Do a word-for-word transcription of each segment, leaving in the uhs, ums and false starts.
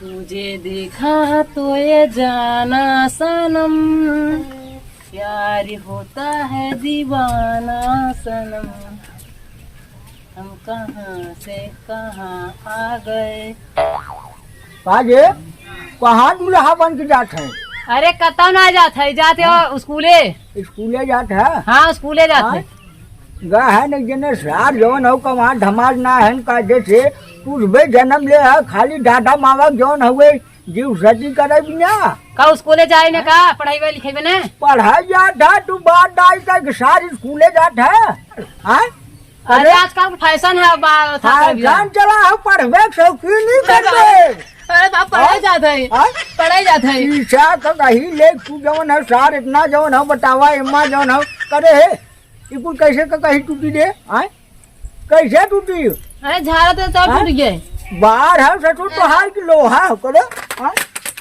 तुझे देखा तो ये जाना सनम, प्यार होता है दीवाना सनम, हम कहाँ से कहाँ आ गए। का जे, कहाँ दुल्हा बन के जात है? अरे, कतौ ना जात है, जात है स्कूले। स्कूले जात है? हाँ, स्कूले जात हाँ? है। गा है नहीं जने सार जौन हो कमाल धमाल ना है, का जैसे तू बे जन्म ले है, खाली दादा मावा जौन हुए, जीव सती करे बिना। का स्कूले जाए ने का, पढ़ाई लिखाई में ने? पढ़ाई जात है, तू बात दाई का कि सार स्कूले जात है? हाँ? अरे, अरे, आजकल के फैशन है, बा-, था फैशन कर दिया। चला है, पढ़बे के शौकीन नहीं अरे करबे। बाप, अरे बाप, पढ़ाई हाँ? जात है, हाँ? पढ़ाई जात है। शीशा का कहीं ले, तू जौन है, सार इतना जौन है, बतावा, इम्मा जौन है, करे है, ये कुल कैसे का कहीं टूटी दे, हाँ? कैसे टूटी? अरे, झाड़ा तो सब हाँ? टूट गए। बाहर है, ससुर तोहार की लोहा है, करे, हाँ?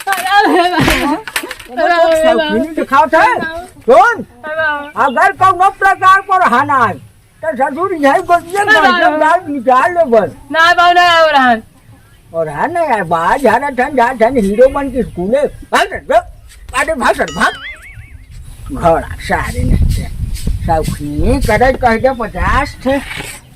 अरे, अरे, अरे, अरे, अरे, शौकीनी दिखावत है। सुन, अरे, अगर कौनो प्रकार पर हाना है, तो ससुर यही गोतिया ना, ना, एकदम ना। दाल निकाल लो बस। ना बाबू, ना हो रहन। और है ना यार, बाहर जा रहा था, जा था, हीरो बन के स्कूले। भाग सर, भाग। अरे भाग सर, भाग। घोड़ा सारे ने से। शौकीनी करे कह दे पचास थे।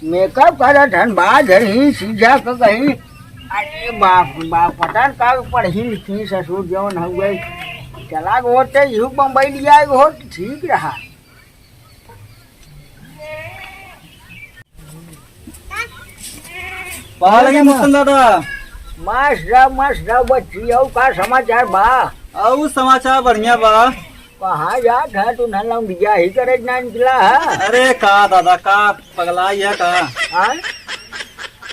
मेकअप करे धनबाद है ही सीधा को कहीं। अरे बाप रे बाप, पता न का पढ़ी लिखी ससुर जौन हो गए। चला गो होते, यू बम्बई लिया गो होते, ठीक रहा। पा लगे मुस्कान दादा। मस्त रह, मस्त रह बच्ची, अउ का समाचार बा? अउ समाचार बढ़िया बा। कहाँ जात है तू? ना लौंडिया ही करे ना निकला है। अरे का दादा, का पगलाई है का? हाँ?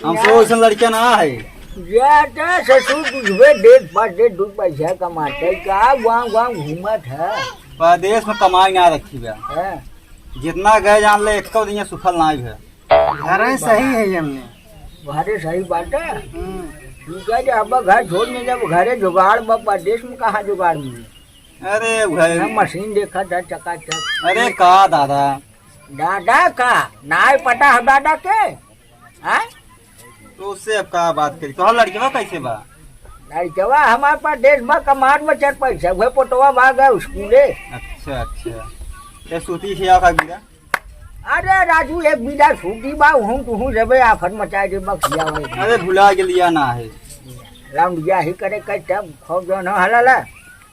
हम या। सो ऐसन लड़किया ना है। या तो ससुर तुझे देख पास दे दू पैसा कमाते, का गाँव गाँव घूमत है? परदेश में कमाई ना रखी बा। हाँ। जितना गए जान ले, एको दिन सुफल ना है। घरे सही है हमने। घरे सही बात है। हम्म। ठीक है, जब अब घर छोड़ नहीं, जब घरे जुगाड़ बा, परदेश में कहाँ जुगाड़ मिले? अरे भाई। हम मशीन देखा था चकाचक। अरे का दादा? दादा का? नाय पता है दादा के? हाँ? तो उससे अब का बात करी? तोहर लड़कवा कैसे बा? लड़कवा हमार परदेश बा, कमात बा चार पैसा, वह पोतवा बा गए स्कूले। अच्छा, अच्छा। ये सूती से आखा गिरा? अरे राजू, एक बीघा सूती बा, हूँ तुहूँ जबे आफत मचाए दे बक्सिया भाई। अरे भुला गेलिया ना है। लौंडिया ही करे कह तब खूब जौन हो हलाला।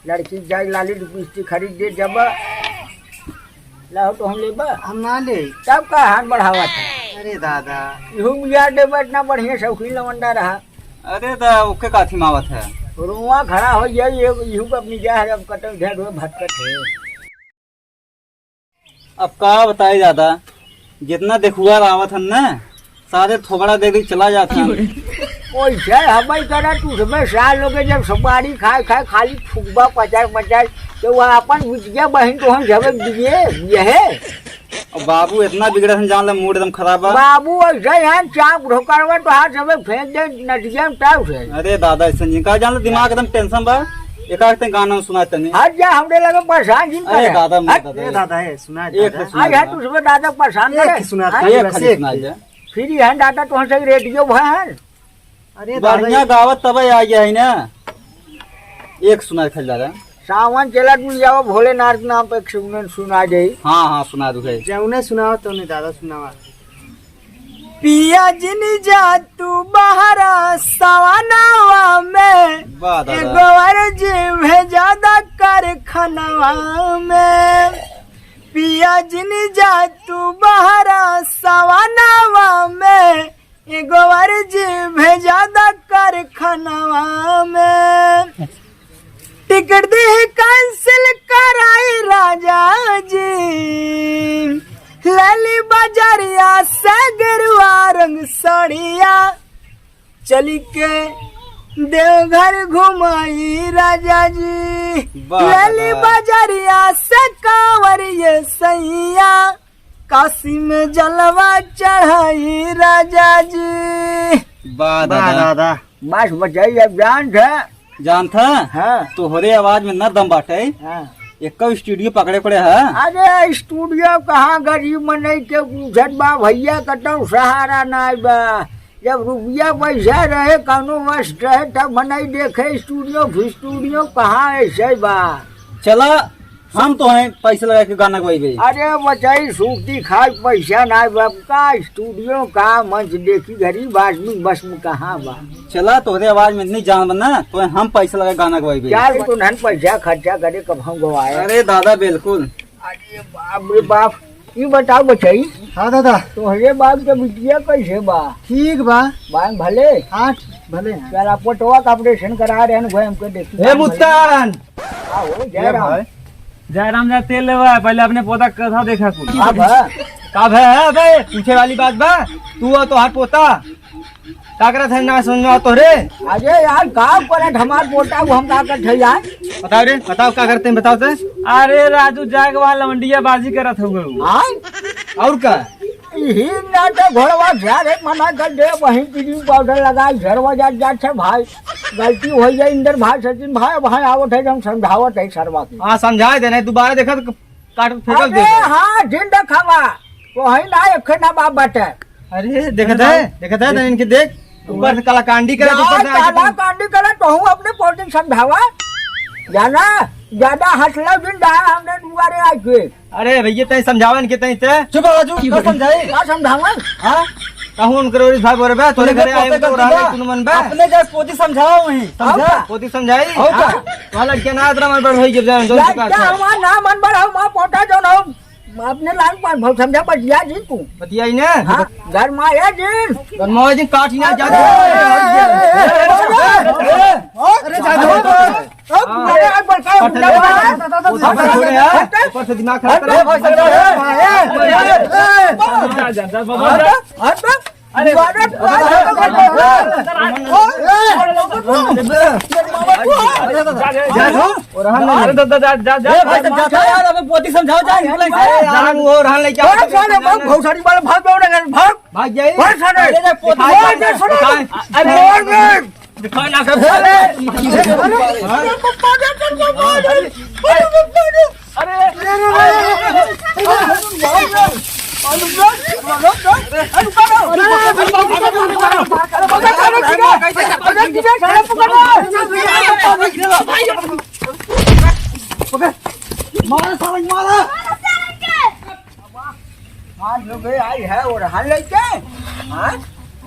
लड़की जाए लाली लिपस्टिक खरीद दे जब। लाओ तो हम लेबा। हम ना ले। तब का हाथ बढ़ावा था? अरे दादा। इहू मियाँ देबा इतना बढ़िया शौकीन लवंडा रहा। अरे दा, ओके काथी मावत है? रोआ खड़ा हो जाए, ये इहू का अपनी जा है, अब कतई ढेर हुए भटकत है। अब का बताई दादा, जितना देखुआ आवत हन ना, सारे थोबड़ा दे दे चला जात हन। ओइसे हबई करा, तू सबे साल लोगे जब सुपारी खाए खाए खाली फुकबा पचास पचास, तो वह अपन बिटिया बहिन तो हम सबे दिए, ये है। अब बाबू इतना बिगड़त हन, जान ले मूड एकदम खराब बा। बाबू ऐसे हैं, चाप ढोकरवा तो हाथ सबे फेंक दे नदिया में ताव से। अरे दादा, ऐसे नहीं का जान ले, दिमाग एकदम टेंशन बा। एक आध गाना सुना तनी। हट जा, हमरे लगे परेशान जिन अरे करे। दादा, मत हट। दादा। ए दादा, ए, सुना एक दादा। सुना आज है दे। तू सुबह दादा परेशान एक करे। सुना हाँ? दे, एक बस खाली एक। सुना दे। फिर ये है दादा, तो हमसे रेडियो भर। अरे दादा, बढ़िया ये गावत तबे आ गया है ना। एक सुना दे खाली दादा। सावन चला तू जाओ, भोलेनाथ के नाम पे एक सुन-, सुना दे। हाँ, हाँ, सुना दू भाई। जौने सुनाओ, तौने दादा सुनावा। पिया जिन जा तू बहरा सवनवा में, वाह दादा। एगो अर्जी भेजा दा कारखानवा में। पिया जिन जा तू बहरा सवनवा में, एगो अर्जी भेजा दा कारखानवा में। टिकट दे cancel कराई राजा जी, लाली बाजारिया से गेरुआ रंग साड़िया, चली के देवघर घुमाई राजा जी। वाह लाली दादा। बाजारिया से कांवर ये सैया, काशी में जलवा चढ़ाई राजा जी। वाह वाह दादा। दादा। बस बचाई अब जान था। जान था? हाँ। तोहरे आवाज में न दम बाटे। हाँ। एको studio पकड़े पड़े है। अरे studio कहाँ, गरीब मनई के बूझत बा भैया, कतौ सहारा नाय बा। जब रुपया पैसा रहे, कौनो वश रहे, तब मनई देखे स्टूडियो फिस्टूडियो, कहाँ ऐसे बा? चला, हम तो हैं पैसा लगा के गाना गवाइबे। अरे बचाई, सूती खाए पैसा ना बा, का स्टूडियो, का मंच, देखी गरीब आदमी बस में कहाँ बा? चला, तोहरे आवाज में इतनी जान बा ना, तो हम पैसा लगा के गाना गवाइबे। यार, तो नहन पैसा खर्चा करे, कब हम गवाए? अरे दादा, बिल्कुल। अरे बाप रे बाप, ई बताओ बचाई। हाँ दादा। तोहरे बाप के बिटिया कैसे बा? ठीक बा। बान भले? हाँ, भले हैं। चला, पोटवा का ऑपरेशन करा रहे हैं, वही हमको देखी। ए मुत्तान! आओ, ए जयराम। भाई। जयराम जा तेल लेवा, पहले अपने पोता का कथा देखा कुल। का भा? का भा है बे? पूछे वाली बात बा? तू और तोहार पोता? का करत है ना समझ में आवत तोहरे? अरे यार, गाँव पर हमार पोता, वो हम का करत है यार? बताओ रे, बताओ का करते हैं, बताओ तो। अरे राजू, जाके वहाँ लवंडिया बाजी करत हुए वो। हाँ? और का? यही ना तो घोड़वा झारे मना कर दे, वहीं क्रीम पाउडर लगाई, झरवा जात जात है भाई। गलती हो जाए इंदर भाई, सचिन भाई, भाई आवत है, हम समझावत है सरवा के। हाँ, समझाए दे, नहीं दोबारा देखा तो काट फेंकल अरे दे। हाँ, जिन देखावा, तो है ना, एक ना बाप बाटे। अरे, देखत है, देखत है, तनी इनके देख, ऊपर से कलाकांडी करत, ऊपर से आके कलाकांडी करत, तो हूँ अपने पोती समझावा। जाना, ज्यादा हंसला जिन डहा हमने दुआरे आके। अरे भैया, तनी समझावा इनके तनी ते। चुप रह राजू, का समझाई? का समझावा? हाँ? कहूँ उनकर ओरी भाई बोलबे, तोरे घरे आए तो रहने तू मन बे। अपने जाए पोती समझावा वहीं, समझा? पोती समझाई? और का? हाँ? तो लड़के ना अदरा मन बढ़ होई जब जान, जोन यार, चुका क्या था। हमार नाम अनबड़ हो, माँ पोता जोन हो। अपने लाल पान भाव समझा बतिया जी तू। बतियाई ने? हाँ, घर में आया जी। घर में आया जी, काट ही ना जा। अरे, जादू। अरे, आज बड़का है, पत्थर गुंडा है। बड़ा है। ऊपर से छोड़े यार, ऊपर से दिमाग खराब कर। हट, हट, हट, हट। जा, जा, जा, बाबा, जा। हट, हट। अरे, अरे, जा, जा, जा, जा। अरे, दादा, जा, जा, जा। ए, भाई, तब जाता यार, अबे पोती समझाओ, जा, निकल से। अरे, यार, वो रहन लेके आओ। अरे, साले, भाग, भाग, सारी बाल भाग, भाग, भाग। भाग जाए। भाग, साले। अरे, जा, पोती भाग, समझाओ। जा, सुनो। अरे, अरे, दिखा ना कर। अरे, अरे, पप्पा, जा, कर, पप्पा, जा। अरे, अरे, अरे, अरे, अरे, अरे, मारा साला, मारा। आज लोग आई है और हाल लेके, हाँ?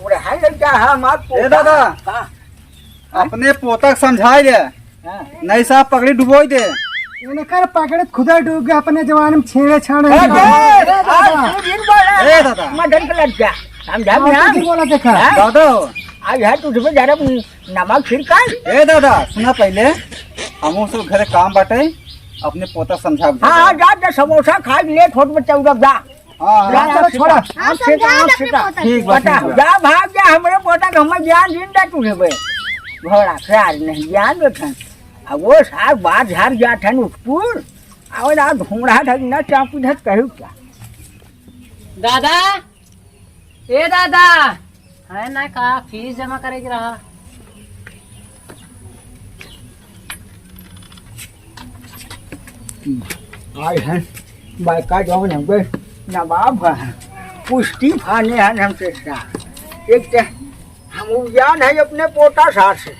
और हाल लेके है हमार ए दादा। का? अपने पोता के समझाई दे। हाँ। नहीं साहब, पगड़ी डुबोई दे। इनकर पगड़ी खुदा डूब गया, अपने जवानी में छेड़े छाड़े। ए, ए, ए, दादा। आज तू दिन बोला। ए, दादा। मदन के लग गया। समझा आप ना? तू दिन बोला देखा। हाँ? दादा। आज है तुझ पे जरा नमक छिड़का। ए, दादा, सुना पहले। हमहू सब घरे काम बाटे, अपने पोता समझा हाँ, हाँ, जा, जा, समोसा खा, लेट होत बच्चा उधर जा। हाँ, हाँ। जा, जा, छोड़ा। हाँ, समझा दे अपने पोता के। ठीक बा, बता, ठीक बा। जा, भाग जा, हमरे पोता के हमें ज्ञान जिन दे तू रे बे। घोड़ा ख्याल नहीं ज्ञान देथन। अब वो सार बाहर झार गया था नुकपुर। और आज घूम रहा था ना चापू धत कहू क्या। दादा, ए दादा, है ना का फीस जमा करे के रहा? आए हैं, बाइका जौन हमके नवाब है, कुश्ती फाने हैं हमसे सार। एक ते हम उजान है अपने पोता सार से।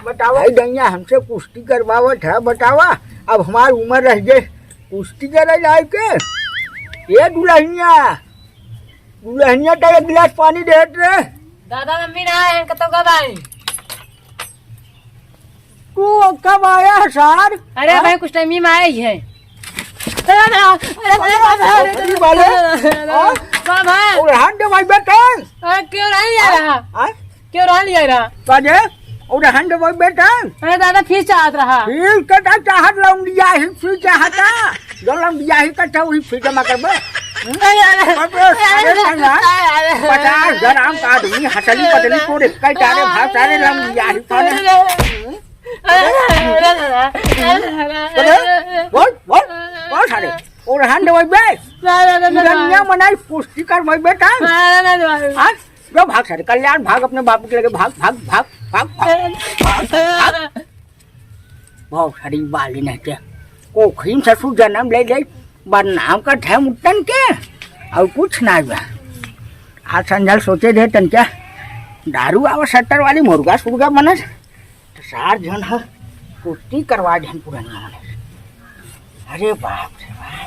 बतावा, भाई दैया हमसे कुश्ती करवावत है, बतावा, अब हमार उम्र रह गए कुश्ती करे जाए के? ए दुल्हनिया, दुल्हनिया तो एक गिलास पानी देत रे। दादा, मम्मी ना आए हैं, कतौ का बाई? तू कब आया है सार? अरे हाँ? भाई, कुछ टाइम ही में आए ही है। अरे, अरे, अरे, अरे, अरे, अरे, अरे, अरे, हाँ? बाबा। और हाथ दबाई बेटा। अरे, क्यों नहीं आ रहा? हाँ? क्यों रहा लिया रहा? का दे? और रहन दे भाई बेटा। अरे दादा, फीस चाहत रहा। फीस के का चाहत, लौंडिया ही फीस चाहता। जो लौंडिया ही करता, वही फीस जमा करबे। अरे, अरे, अरे, अरे, अरे, अरे, अरे। पचास ग्राम का आदमी, हथली पतली को रे, कई तारे भाव सारे लौंडिया ही पाने। अरे, अरे, अरे, अरे, अरे, अरे, अरे। बोल, बोल, बोल सारे। और रहन दे भाई बे। अरे, अरे, अरे, अरे। दुल्हनिया मनाई, कुश्ती कर भाई बेटा। अरे, अरे, अरे, अरे। हाँ? जो भाग सारे, कल्याण भाग अपने बाप के लगे, भाग, भाग, भाग, भाग, भाग, भाग, भाग। बहुत सारी बाली नहीं के। कोखरी में ससुर जन्म ले ले, बदनाम करत है मुट्टन के, और कुछ ना बा। आज संझल सोचे दे तन क्या, दारू आवा सत्तर वाली मुर्गा सुर्गा बनस, तो सार जन ह कुट्टी करवा जन पुरनिया मनस। अरे बाप रे बाप।